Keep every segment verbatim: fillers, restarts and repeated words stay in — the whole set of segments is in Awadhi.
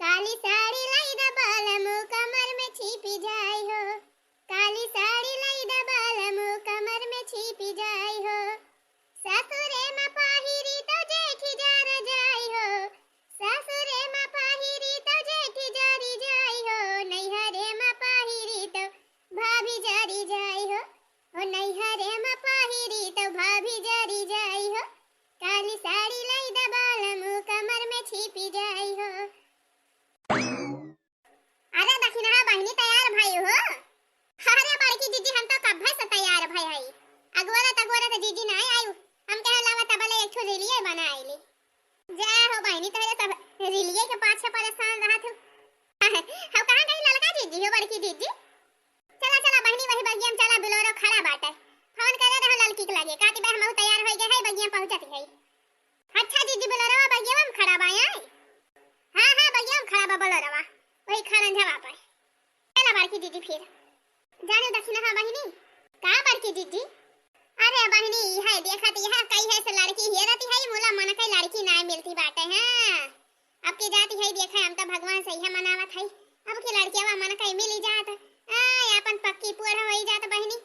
काली साड़ी लाई द बालमु, कमर में छिपी जाई हो। काली साड़ी लाई द बालमु, कमर में छिपी जाई हो। सासुरे मा पाहिरी तो जेठी जार जाई हो। सासुरे मा पाहिरी तो जेठी जारी जाई हो। नैहरे मा पाहिरी तो भाभी जारी जाई हो। ओ नैहरे मा पाहिरी तो भाभी जारी जाई हो। काली साड़ी लाई द बालमु, कमर में छिपी जाई हो। अरे दखिनहा बहिनी, तैयार भई हो? अरे बड़की जीजी, हम तो कब्बे से तैयार भई हई। अगोरत अगोरत जीजी नाहीं आयु। हम कहे लावा तबले एक ठो रीलिये बनाई ली। जा हो बहिनी, तोहरे सब रीलिये के पाछे परेशान रहत हो। हम कहाँ गई ललका जीजी हो, बड़की जीजी? चला चला बहिनी, वही बगिया में चला, बोलेरो खड़ा बाटे। फोन करे रहो ललकी के लगे, कहती बा हमहू तैयार होई गए है, बगिया पहुँचत है। अच्छा जीजी, बोलेरो बगिया में खड़ा बा, आई? हाँ हाँ, बगिया में खड़ा बा बोलेरो, वही खड़ंझवा पर। चला बड़की जीजी फिर। जाने दखिनहा बहिनी। का बड़की जीजी? अरे बहिनी, इहे देखत, इहे कई है से लड़की हेरत है, मुला मन के लड़की नाहीं मिलती बाटे, हाँ। अब की जाति है, देखे हम तो भगवान से इहे मनावत है, अब की लड़कियावा मन के मिली जात, आ, आपन पक्की पोर होई जात बहिनी।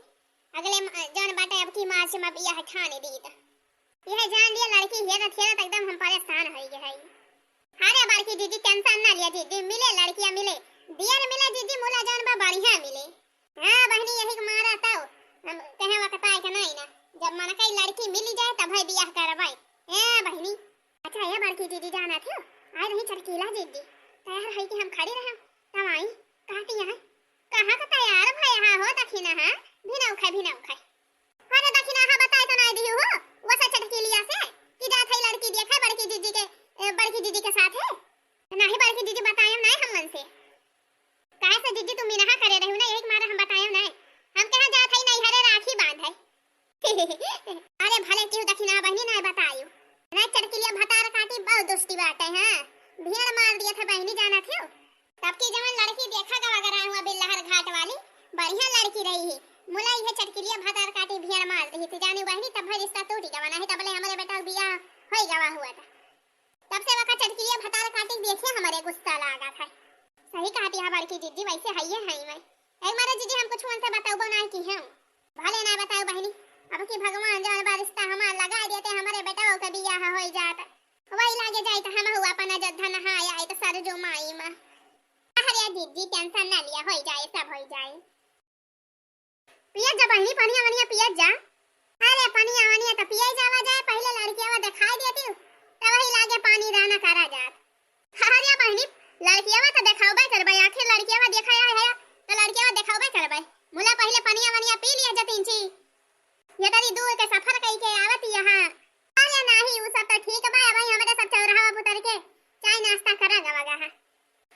अगले म-, जौन बाटे अब की मार्च में बियाह ठाने दीत। यह जान लिया लड़की हेरत हेरत एकदम हम परेशान होई गए हई। अरे बड़की जीजी, tension ना लिया जीजी, मिले लड़किया मिले, दियर मिले जीजी, मुला जौन बा बढ़िया मिले। हाँ बहिनी, यही के मारा तो हम कहे वक्त आए के नाहीं ना, जब मन के लड़की मिली जाए तब है बियाह करवाई। ए बहिनी। अच्छा ए बड़की जीजी, जानत हो, आए रही चटकीला जीजी, तैयार है कि हम खड़ी रहे, तब आई, कहती है, कहाँ का तैयार भया हो दखिनहा, भिनौखे भिनौखे। अरे दखिनहा बताए तो नाहीं दिहु हो, वैसे चटकीलिया से, कि जात है लड़की देखे बड़की जीजी के, ए, बड़की जीजी के साथ है। नाहीं बड़की जीजी, बताएम नाहीं हम मन से। काहे से जीजी तू मिनहा करे रही ना, यही के मारे हम बताएम नाहीं। हम कहाँ जात है नैहरे राखी बांधे। अरे भले केहू दखिनहा बहिनी नाहीं बतायु। ना चटकीलिया भतार काटी बहुत दुष्टी बाटे, हाँ। भेड़ मार दिया था बहिनी, जानत हो। तब की जवन लड़की देखा गवा गराए हुआ बिल्लहर घाट वाली, बढ़िया लड़की रही ही। मुला इहे चटकीलिया भतार काटी भेड़ मार दी थी, जानी बहिनी, तब है रिश्ता टूटी गवा, नाहीं तबले हमरे बेटा बियाह होई गवा हुआ था। तब से वका चटकीलिया भतार काटी देखे हमरे गुस्सा लागा था। सही कहती है बड़की जीजी, वैसे हइये हई मैं। एक मारे जीजी हम कुछ उनसे बतौबो नाहीं की हम। भले ना बताओ बहिनी, अब की भगवान जौन बा रिश्ता हमार लगाए देते, हमरे बेटवा के बियाह होई जात। वही लागे जाए तो हम हुआ अपन अयोध्या नहाए आए तो सरजू माई मा। अरे जीजी tension ना लिया, होई जाए, सब होई जाए। पियत जा बहिनी, पनिया वनिया पियत जा। अरे पनिया वनिया तो पिए जावा जाए, पहिले लड़कियावा देखाई देती, तो वही लागे पानी रहना करा जात। अरे बहिनी, लड़कियावा तो देखाउबे करबे, आखिर लड़कियावा देखाया है, तो लड़कियावा देखाउबे करबे। मुला पहिले पनिया वनिया पी लिया जतीन जी। ये तरी दूर के सफर कई के आवत यहाँ। अरे नाही, उ सब तो ठीक बा, अब हमरे सब चौराहा पर उतर के चाय नाश्ता करा गवा गा है।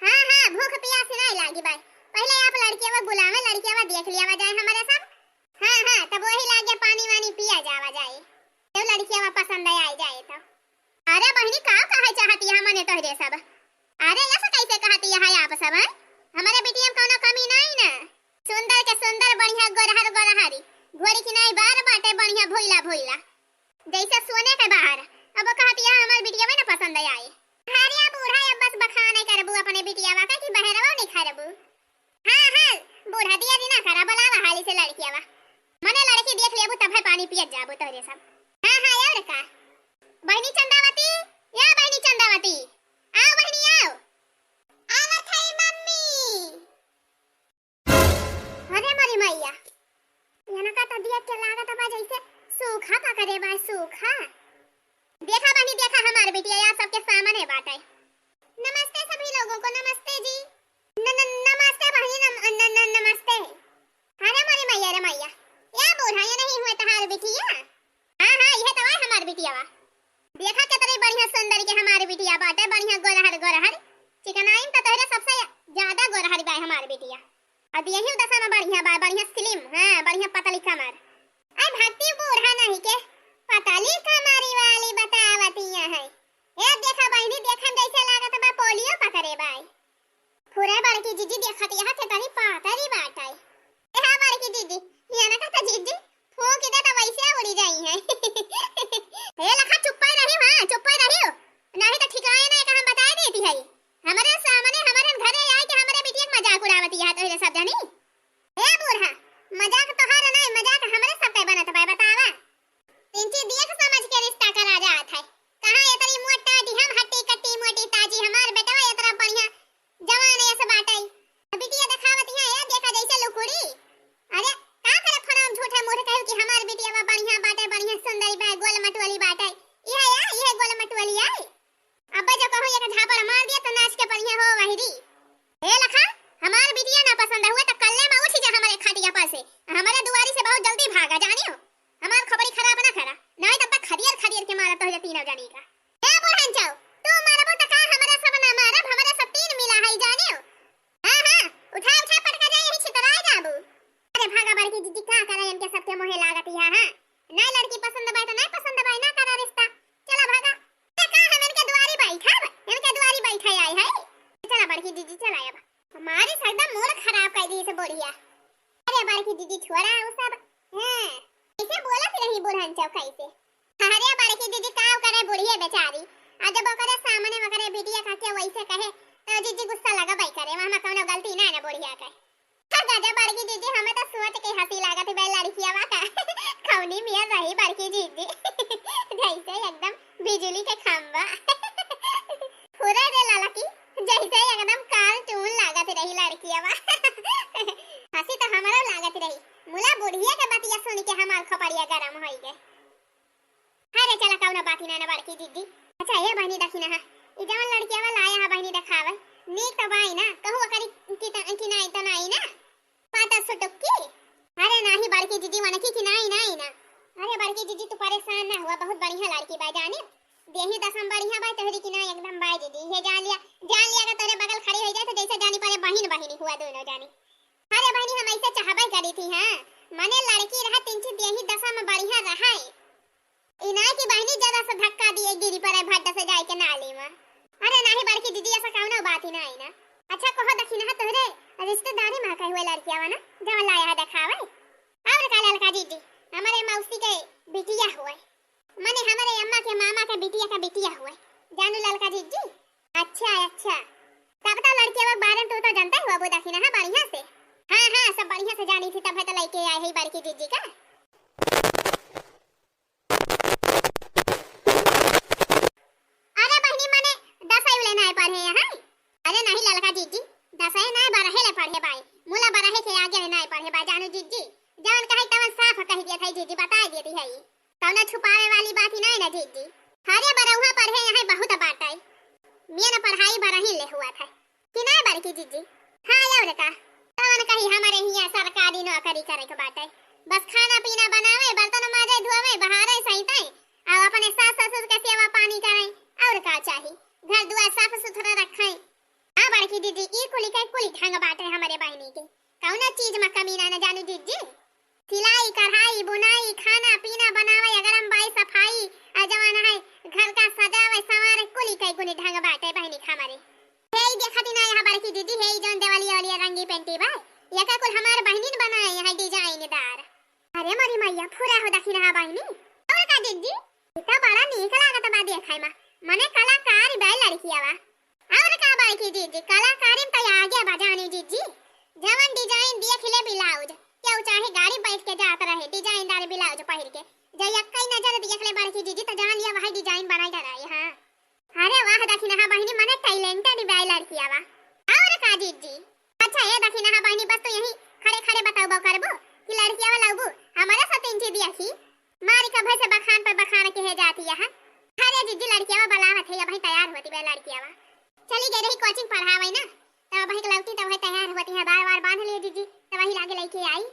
हाँ हाँ, भूख पियास नाहीं लागी बाय। पहिले आप लड़कियावा बुलावे, लड़कियावा देख लियावा जाए हमरे सब। हाँ हाँ, तब वही लागे पानी वानी पिया जावा जाए, जब लड़कियावा पसंद आई जाए तो। अरे बहिनी, का कहे चाहती है मने तोहरे सब? अरे ऐसा कैसे कहती है आप सब, हैं? हमरे बिटिया में कौनो कमी नाहीं ना। सुंदर के सुंदर, बढ़िया गोरहर गोरहरी, घोड़ी की नाहीं बार बाटे, बढ़िया भोइला भोइला। जैसे सोने के बाहर। अब वो कहत, "यह हमार बिटिया में ना पसंद आई।" अरे बूढ़ा, अब बस बखाने करबू अपने बिटियावा का कि बहरवा नहीं खरबू। हाँ, हाँ, बूढ़ा दिया दी ना करा, बोलावा हाली से लड़कियावा। मने लड़की देख लेबू तब है पानी पियत जाबू तोहरे सब। हाँ, हाँ, और का? बहिनी चंदावती, या बहिनी चंदावती, आओ बहिनी आओ। आवत है मम्मी। अरे मोरी मैया, इनका तो देख के लागत बा जैसे सूखा पकड़े बा, सूखा। देखा बहिनी, देखा हमार बिटिया यार सबके सामने बाटे। नमस्ते सभी लोगों को, नमस्ते जी। न, न, नमस्ते बहिनी, नम-, न, न, नमस्ते। अरे मोरी मैया रे मैया, या बूढ़ा, ये नहीं हुए तहार बिटिया? हाँ, हाँ, इहे तो आए हमार बिटियावा। देखा केतरी बढ़िया सुंदर के हमार बिटिया बाटे, बढ़िया गोरहर गोरहर। चिकनाई में तो तोहरे सबसे ज्यादा गोरहर बा हमार बिटिया। अब यही दशा में बढ़िया बा, बढ़िया slim, हाँ, बढ़िया पतली कमर। आई भक्ति बूढ़ा नहीं के, पतली कमरी वाली बतावतिया है। ए देखा बहिनी, देखन जैसे लागत बा पोलियो पकड़े बाई। फुरे बड़की जीजी देखत यहाँ के तनी पातरी बाटे। ए हाँ बड़की जीजी, ये ना कहता जीजी, फूंक दे तो वैसे उड़ी जाई है। ए लखा चुप्पे रही, हाँ चुप्पे रही, नहीं तो ठिकाए ना एक हम बताए देती है। हमरे सामने ए लखा, हमार बिटिया ना पसंद हुए तो कल्ले में उठ जा हमरे खटिया पर से, हमरे दुआरी से बहुत जल्दी भागा, जानियो। हमार खोपड़ी खराब ना करा, नहीं तब तक खदियर खदियर के मारा तोहरे तीनों जनी का। ए बुढ़न चाऊ, तू मारबो त का, हमरा सब ना मारब, हमरा सब तीन मिला है, जानियो। हाँ, हाँ, उठा, उठा, पटका जाए, यही छितराए जाबू। अरे भागा बड़की जीजी, का करे, इनके सबके मोहे लागत है, हाँ। ना लड़की पसंद बाय तो ना पसंद बाय, ना करा रिश्ता। चला भागा। ये का हम इनके दुआरी बैठब? इनके दुआरी बैठे आए है। चला बड़की जीजी, चला अब। हमारी एकदम मूड खराब कर दी इसे बुढ़िया। अरे बड़की जीजी, छोड़ा वो सब। हाँ, ऐसे बोलत रही बुढ़न चौक कैसे। अरे बड़की दीदी, का करे बुढ़िया बेचारी, आ जब ओकरे सामने ओकरे बिटिया का के वैसे कहे, तो जीजी गुस्सा लगबे करे, वहाँ कौनो गलती ना है ना बुढ़िया के। हाँ, गजब बड़की दीदी, हमें तो सोच के हँसी लागत बे लड़किया का। कौनी मियर रही बड़की दीदी, जैसे एकदम बिजली के खंभा। फुरे रे ललकी, जैसे एकदम cartoon लागत रही लड़किया। हँसी तो हमरो लागत रही, मुला बुढ़िया के बतिया सुन के हमार खोपड़िया गरम होई गए। अरे चला, कौनो बात ही ना ना बड़की जीजी। अच्छा, ए बहिनी, देखी ना, ई जवन लड़किया वाला आया है बहिनी, देखावे, नीक तो बाई ना, कहू ओकरी की त-, की नाई तो नाई ना, पातर सुटुक की। अरे नाही बड़की जीजी, वनकी की नाई, नाई ना। अरे बड़की जीजी, तू परेशान ना हुआ, बहुत बढ़िया लड़की बा, जाने। देही दसम बढ़िया बा, तोहरी की नाई एकदम बा जीजी, ये जान लिया, जान लिया, अगर तोरे बगल खड़ी हो जाए तो जैसे जानी पड़े बहिन बहिनी हुआ दोनों जानी। अरे बहिनी, हम ऐसे चाहबे करी थी, हाँ, मने लड़की रहा तीन चीज देही दसम बढ़िया रहा है। ई नाई कि बहिनी जरा सा धक्का दिए गिरी पड़े भट्ट से जाए के नाली में। अरे नाही बड़की दीदी, ऐसा कौनो बात ही नाई ना। अच्छा कहो दखिनहा, तोहरे रिश्तेदारी में कहे हुए लड़किया ना, जवन लाया है देखावे। और का ललका जीजी, हमारे मौसी के बिटिया हुए, माने हमारे अम्मा के मामा के बिटिया का बिटिया हुए, जानू ललका जीजी। अच्छा अच्छा, तब तो लड़किया के बारे में तू तो जानते हुआ वो दखिनहा बढ़िया से। हाँ हाँ, सब बढ़िया से जानी थी, तब है तो लेके आए है बड़की जीजी का। अरे बहिनी, मने दसई ले नाय पढ़े हैं? अरे नहीं ललका जीजी, दसई नाय, बरहे ले पढ़े बाई, मुला बरहे के आगे ले नाय पढ़े बाई, जानू जीजी। जवन कहे तवन साफ कह दिया था जीजी, बता दिया थी है। कौनो छुपावे वाली बात ही नहीं ना जीजी। अरे बरहुआ पढ़े यहाँ बहुत बात है, मेन पढ़ाई बरही ले हुआ था। कि नाय बड़की जीजी? हाँ, और का? तवन कही हमरे हियाँ सरकारी नौकरी करे के बाटे। बस खाना पीना बनावे, बर्तन माजे, धोवे, बहारे, सैते, और अपने सास ससुर के सेवा पानी करे। और का चाही? घर दुआर साफ सुथरा रखे। हाँ बड़की जीजी, ई कुली के कुली ढंग बाटे हमरे बहिनी के। कौनो चीज में कमी ना, ना जानू जीजी। सिलाई, कढ़ाई, बुनाई, खाना, पीना बनावे, गरम बाई, सफाई, आ जवन है घर का सजावे, संवारे, कुली कई गुनी ढंग बाटे बहिनी हमरे। हे ई देखती ना यहाँ बड़की दीदी, हे ई जौन देवलिया वाली रंगी पेंटी बा, यका कुल हमार बहिनीन बनाए यहाँ डिजाइनदार। अरे मोरी मैया, फुरा हो दखिनहा बहिनी। और का दीदी, ई तो बड़ा नीक लागत बा देखे में, मने कलाकार बा लड़किया बा। और का बड़की दीदी, कलाकारी में तो आगे बा जानी दीदी। जवन डिजाइन देख ले ब्लाउज, केहू चाहे गाड़ी बैठ के जात रहे डिजाइनदार ब्लाउज पहिर के, जब यक्कई नजर देख ले बड़की दीदी तो जान लिया वही डिजाइन बनाई डराई। हाँ, अरे वाह दखिनहा बहिनी, मने talented बा लड़किया बा। और का दीदी? अच्छा ए दखिनहा बहिनी, बस तू यही खड़े खड़े बताउबो करबो कि लड़किया वाला उबू हमारे साथ इंची दिया थी। मारी कभे से बखान पर बखान के है जाती है। अरे जीजी, लड़कियावा बुलावत है, अबही तैयार होती बे लड़कियावा। चली गई रही कोचिंग पढ़ावे ना, तब अबही लौटी तब है तैयार होती है, बार बार बांध लिए जीजी, तब वही लागे लेके आई।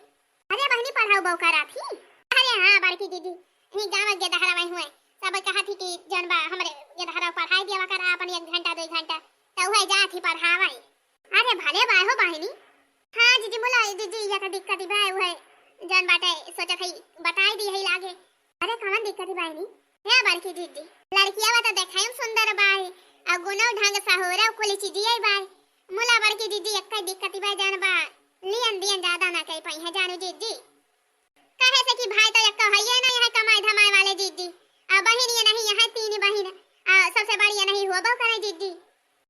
अरे बहिनी, पढ़ाउबो करा थी? अरे हाँ बड़की जीजी, ही गाँव के दहरा वही हुए, सब कहा थी कि जौन बा हमरे ये दहरा पढ़ाई दिया करा अपन एक घंटा दो घंटा, तो वह जा थी पढ़ावे। अरे भले बाय हो बहिनी। हाँ जीजी, मुला जीजी, ये तो दिक्कत ही बाय, उहे जौन बाटे सोचत है बताई दी है लागे। अरे कौन दिक्कत ही बहिनी? हे बड़की जीजी, लड़किया बा तो देखाई में सुंदर बाय, और गुनो ढंग सहोरा कुल चीजिए बाय। मुला बड़की जीजी, एक दिक्कत ही बाय जौन बा, लियन दियन ज्यादा ना कह पाई है जानू जीजी। काहे से कि भाई तो एक्को हइये ना यहाँ कमाए धमाए वाले जीजी, आ बहिन ये नहीं यहाँ तीन बहिन, आ सबसे बड़ी ये नहीं होबो करे जीजी।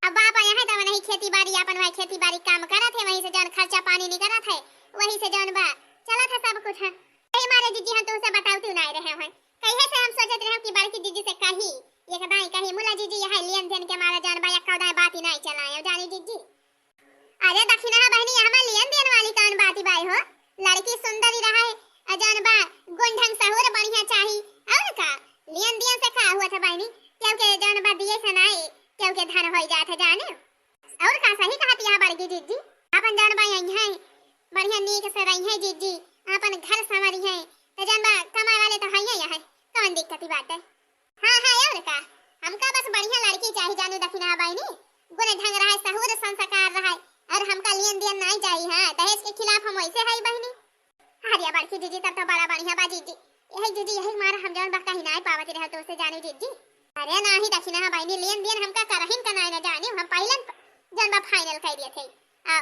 अब बाप यहाँ तब नहीं खेती बाड़ी अपन वही खेती बाड़ी काम करत है, वहीं से जौन खर्चा पानी निकलत है, वही से जौन बा चलत है सब कुछ है। यही मारे जीजी हम तुमसे बतावती नहीं रहे हैं, कहे से हम सोचत रहे कि बड़की जीजी से कही, एक दाई कही मुला जीजी यहाँ लेन देन के मारा जौन बा एक्को दाई बात ही नहीं चलाए जानी जीजी। अरे दखिनहा बहिनी, यहाँ में लेन देन वाली कौन बात बाय हो? लड़की सुंदर ही रहा है, आ जौन बा गुण ढंग सहूर बढ़िया चाही। और का? लेन देन से का हुआ था बहिनी? केहू के जौन बा दिए से नाई, केहू के धन होई जात है जाने। और का सही कहा थी यहाँ बड़की जीजी, आपन जौन बा यहीं है, बढ़िया नीक से रही है जीजी, आपन घर संवरी है, तो जौन बा कमाए वाले तो हइये है, कौन दिक्कत बाटे? हाँ, हाँ, और का, हमका बस बढ़िया लड़की चाही जानू दखिनहा बहिनी, गुण ढंग रहे, सहूर संस्कार रहे, और हमका लेन देन नाहीं चाही, हाँ, दहेज के खिलाफ हम वैसे है बहिनी। अरे बड़की जीजी, तब तो बड़ा बढ़िया बा जीजी, यही जीजी, यही मारा हम जौन बा कहीं नाहीं पावत रहे तोसे जानू जीजी। अरे नाहीं दखिनहा बहिनी, लेन देन हमका करहिन का नाहीं ना जानू, हम पहिले जौन बा final कर दिए थे। आ,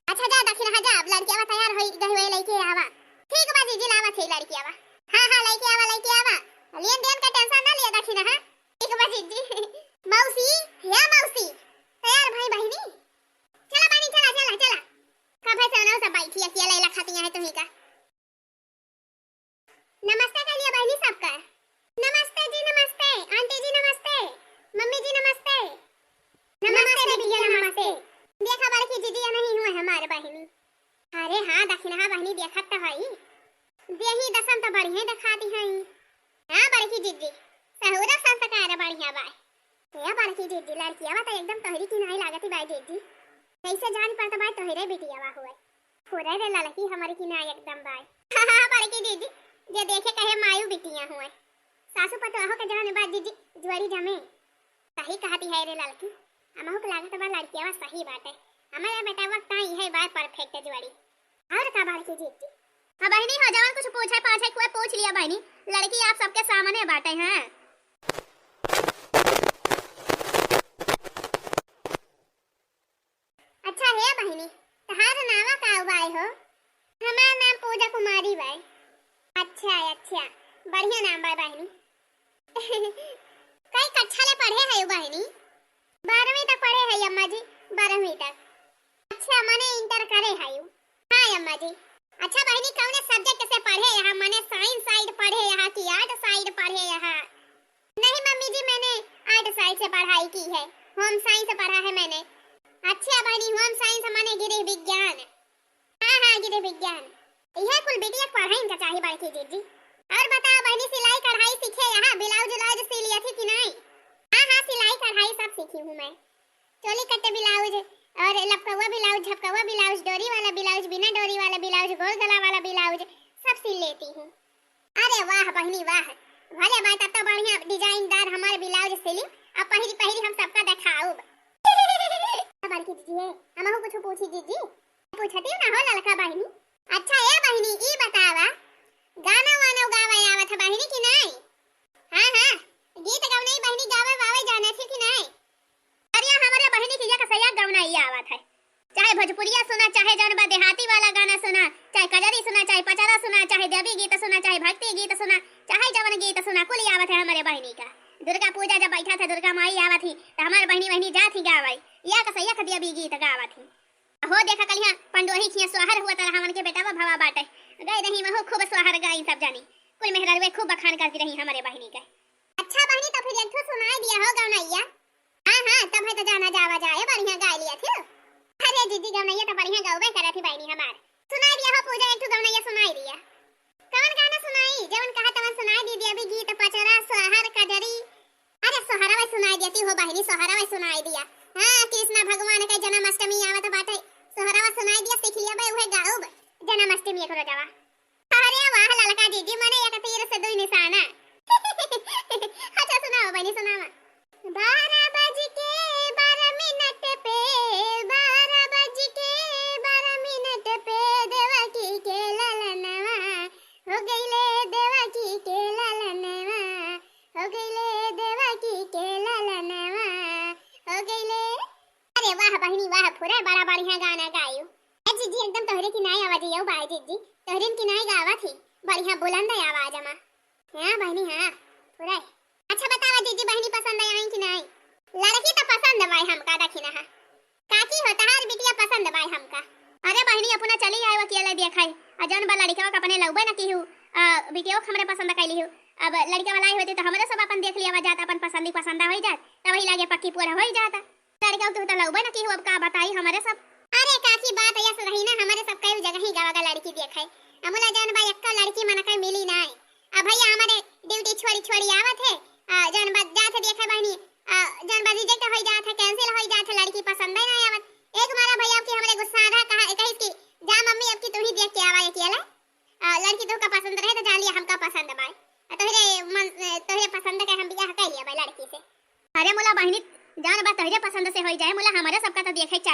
अच्छा जा दखिनहा जा, अब लड़कियावा तैयार होई गई हुए लइके आवा। ठीक बा जीजी, लावा थे लड़कियावा। हाँ, हाँ, लइके आवा, लइके आवा। लेन देन का tension ना लिया दखिनहा। ठीक बा जीजी। मौसी, या मौसी, तैयार भई बहिनी? चला बहिनी, चला, चला, चला। कब है सोना सब बैठी अकेले लखतिया है तुम्ही का? नमस्ते कह लिया बहिनी सबका। नमस्ते जी, नमस्ते। आंटी जी, नमस्ते। मम्मी जी, नमस्ते। नमस्ते नमस्ते बिटिया, बिटिया, नमस्ते। नमस्ते। देखा बड़की जीजी, ये नहीं हुए हमारे बहिनी। अरे हाँ, दखिनहा बहिनी देखत तो हई। देही दसन तो बढ़िया दिखाती हई। हाँ बड़की जीजी, सहूरा संस्कार बढ़िया बाय। ए बड़की जीजी, लड़कियावा तो एकदम तोहरी की नाई लागती बाय जीजी। कैसे जान पड़त बाय तोहरे बिटियावा हुए। फुरे रे ललकी हमरी की नाई एकदम बाय। हाँ बड़की जीजी, जे देखे कहे मायू बिटिया हुए। सासू पतोहो के जान बा जीजी, जोड़ी जमे। सही कहती है रे ललकी, हमहू के लागत बा लड़कियावा सही बाटे। हमारे बेटा वक्त आई है बाय perfect जोड़ी। और का बड़की जीजी? हाँ बहिनी, हाँ जवन कुछ पूछे पाछे कुए पूछ लिया बहिनी, लड़की आप सबके सामने बाटे हैं। अच्छा हे बहिनी, तहार नावा का बाय हो? हमार नाम पूजा कुमारी बाय। अच्छा, अच्छा, बढ़िया नाम बाय बहिनी। कई कक्षा ले पढ़े है बहिनी? बारहवीं तक पढ़े है अम्मा जी, बारहवीं तक। अच्छा, माने inter करे है? हाँ अम्मा जी। अच्छा बहिनी, कौने subject से पढ़े यहाँ, माने science side पढ़े यहाँ कि art side पढ़े यहाँ? नहीं मम्मी जी, मैंने art side से पढ़ाई की है, home science पढ़ा है मैंने। अच्छा बहिनी, home science माने गृह विज्ञान। हाँ, हाँ, गृह विज्ञान। यह कुल बिटिया के पढ़ाइन का चाही बड़की जीजी। और बताओ बहिनी, सिलाई कढ़ाई सीखे यहाँ, blouse व्लाउज सी लिया थी कि नहीं? हाँ, हाँ, सिलाई कढ़ाई सब सीखी हूँ मैं। चोली कट blouse और लपकौआ blouse, झपकौआ blouse, डोरी वाला blouse, बिना डोरी वाला blouse, गोल गला वाला blouse, सब सिल लेती हूँ। अरे वाह बहिनी वाह, भले बाय तब तो बढ़िया design दार हमार blouse सिली, अब पहिरी पहिरी हम सबका देखाउब। बड़की जीजी है, हमहू कुछ पूछी जीजी? पूछती ना हो ललका बहिनी। अच्छा ए बहिनी, ई बतावा, गाना वाना गावे आवत है बहिनी कि नहीं? हाँ, हाँ, गीत गवनई बहिनी गावे वावे जाने थी कि नहीं? अरे हमरे बहिनी की एक से एक गवनई आवत है, चाहे भोजपुरिया सुना, चाहे जौन बा देहाती वाला गाना सुना, चाहे कजरी सुना, चाहे पचरा सुना, चाहे देवी गीत सुना, चाहे भक्ति गीत सुना, चाहे जवन गीत सुना, कुल आवत है हमरे बहिनी का। दुर्गा पूजा जब बैठा था, दुर्गा माई आवत ही, तो हमार बहिनी बहिनी जात ही गावे, एक से एक देवी गीत गावत ही। हो देखा कलिहा पंडोही खिया सोहर हुआ तरह हमन के बेटा भवा बाटे, गए रही वहू खूब सोहर गाई सब जानी, कुल मेहरारुए खूब बखान करती रही हमरे बहिनी के। अच्छा बहिनी, तो फिर एक ठो सुनाई दिया हो गवनैया। हाँ, हाँ, तब है तो जाना जावा जाए, बढ़िया गाय लिया थी। अरे दीदी, गवनैया तो बढ़िया गौबे करत ही बहिनी हमार। सुनाई दिया हो पूजा, एक ठो गवनैया सुनाई दिया। कवन गाना सुनाई? जवन कहा तवन सुनाई दी, देवी गीत, पचरा, सोहर, कजरी। अरे सोहरवा सुनाई दिया ती हो बहिनी, सोहरवा सुनाई दिया। हाँ, कृष्णा भगवान के जन्माष्टमी आवत बाटे, सोहरवा सुनाई दिया, सीख लिया बे, उहे गाउब जन्माष्टमी एक रोजवा। अरे वाह ललका जीजी, मने एक तीर से दुई निशाना। अच्छा सुनाओ बहिनी, सुनावा। बारह बज के बारह मिनट पे, बारह बज के बारह मिनट पे देवकी के ललनवा हो गईले, देवकी के ललनवा हो गईले, देवकी के ललनवा हो गईले। अरे वाह बहिनी वाह, फुरे बड़ा बढ़िया गाना गायू। ए जीजी, एकदम तोहरे की नाई आवाज यौ बाय जीजी, तोहरे की नाई गावत ही, बढ़िया बुलंद है आवाज मा। हाँ बहिनी हाँ, फुरे। अच्छा बतावा जीजी, बहिनी पसंद आई कि नाई? लड़की तो पसंद बाय हमका, दखिनहा। काकी हो, तहार बिटिया पसंद बाय हमका। अरे बहिनी, अपना चली आए अकेले देखाई, आ जौन बा लड़िकवा के अपने लउबे न की हूँ, आ बिटिया के हमरे पसंद कैली हूँ। अब लड़िका वाला आई होती तो हमरे सब अपन देख लिया जात, अपन पसंदी पसंदा होई जात, तब वही लागे पक्की पूरा होई जात। लड़िका के तो लउबे न की हूँ, अब का बताई हमरे सब। अरे काकी, बात यस रही ना, हमरे सब कई जगह ही गवा गा लड़की देखाई, अमुला जौन बा एक्का लड़की मन के मिली नाई। अब भैया हमरे ड्यूटी छोड़ी छोड़ी आवत है, आ जौन बा जात है देखे बहिनी, आ जौन बा रिजेक्ट होई जात है, कैंसिल होई जात है, लड़की पसंद ही नाई आवत। एक मारा भैया की हमरे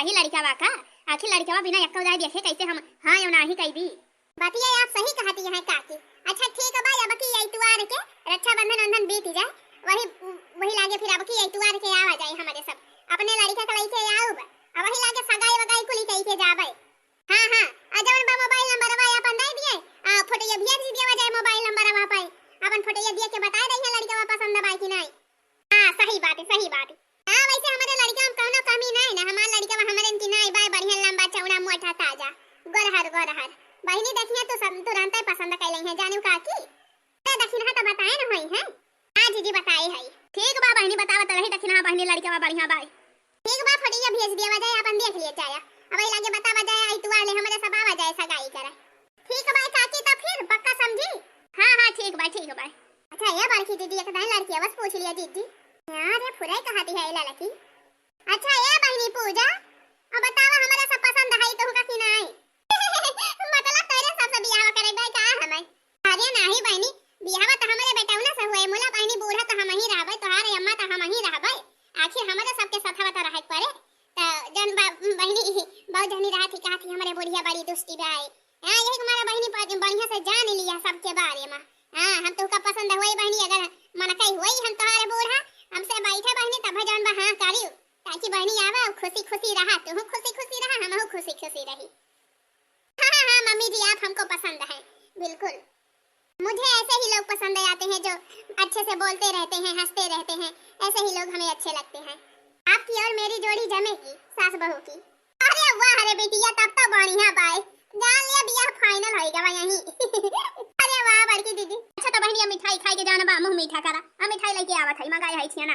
ई लड़िकवा का, आखिर लड़िकवा बिना एक्का उदाई देखे कैसे हम हाँ या नाही कहि दी? बतिया आप सही कहती हैं काकी। अच्छा ठीक बा, अब की इतवार के रक्षाबंधन वंधन बीत जाए, वही, वही लागे फिर अब की इतवार के आवा जाए हमरे सब। अपने लड़िका के लइके आउब, अब वही लागे सगाई वगाई कुली कइके जाबे। हाँ, हाँ, आ जवन बा मोबाइल नंबरवा आपन दे दिए, आ फोटो ये भेज दिया जाए मोबाइल नंबरवा पे, अपन फोटो ये दिए के बताए दे है लड़िकवा पसंद बा कि नहीं। हाँ, सही बात है, सही बात है। हाँ, वैसे हमरे लड़िका में कौनो कमी नहीं ना, हमार लड़िका में हमरे की नहीं बा, बढ़िया लंबा चौड़ा मोटा ताजा, गोरहर गोरहर। बहिनी देखिए तो सब तुरंत ही पसंद कर लेइहैं, जानिउ काकी। ते दक्षिणा तो बताए न होइहैं। हाँ जीजी बताए है। ठीक बा बहिनी, बतावत रही दक्षिणा बहिनी, लड़िकवा बढ़िया बा। ठीक बा, फोटो ये भेज दिया जाए, अपन देख लिए जाए। अब ई लागे बतावा जाए, इतवार ले हमरे सब आवा जाए सगाई करे। ठीक बा काकी, तो फिर पक्का समझी? हाँ, हाँ, ठीक बा, ठीक बा। अच्छा, ये बड़की दीदी, एक दाई लड़की बस पूछ लिया दीदी। यार, ये फुराई कहाँ दी है, ये लड़की? अच्छा, ये बहिनी पूजा, अब बतावा, हमरा सब पसंद है तुमका कि नहीं? मतलब, तेरे सबसे बियाह करे भाई का हमें? अरे नाही बहिनी, बियाह तो हमरे बेटौना से हुए, मुला बहिनी, बूढ़ा तो हम ही रहबे, तोहार अम्मा तो हम ही रहबे, आखिर हमरे सबके सथवा तो रहे के पड़े। तो जन बा-, बहिनी, बहुत जनी रहत ही, कहत ही, "हमरे बुढ़िया बड़ी दुष्टी बा।" हाँ, यही हमारा बहिनी ब-, बढ़िया से जान लिया सबके बारे में। हाँ, हम तुहका पसंद होई बहिनी, अगर मन कही होई हम तोहार बूढ़ा, हमसे बैठे बहिनी, तब जौन बा हाँ करियो, ताकि बहिनी आवे और खुशी खुशी रहा, तू खुशी खुशी रहा, हम खुशी खुशी रही। हाँ, हाँ, हाँ, मम्मी जी, आप हमको पसंद हैं, बिल्कुल। मुझे ऐसे ही लोग पसंद आते हैं जो अच्छे से बोलते रहते हैं, हंसते रहते हैं, ऐसे ही लोग हमें अच्छे लगते हैं। आपकी और मेरी जोड़ी जमेगी, सास बहू की। अरे वाह रे बेटिया, तब तो बढ़िया बाय, जान लिया बियाह final होई गवा यहीं। अरे वाह बड़की दीदी। अच्छा तो बहिनी, अब मिठाई खाए के जाना बा, मुँह मीठा करा। अब मिठाई लेके आवत है, मंगाए है छिया ना।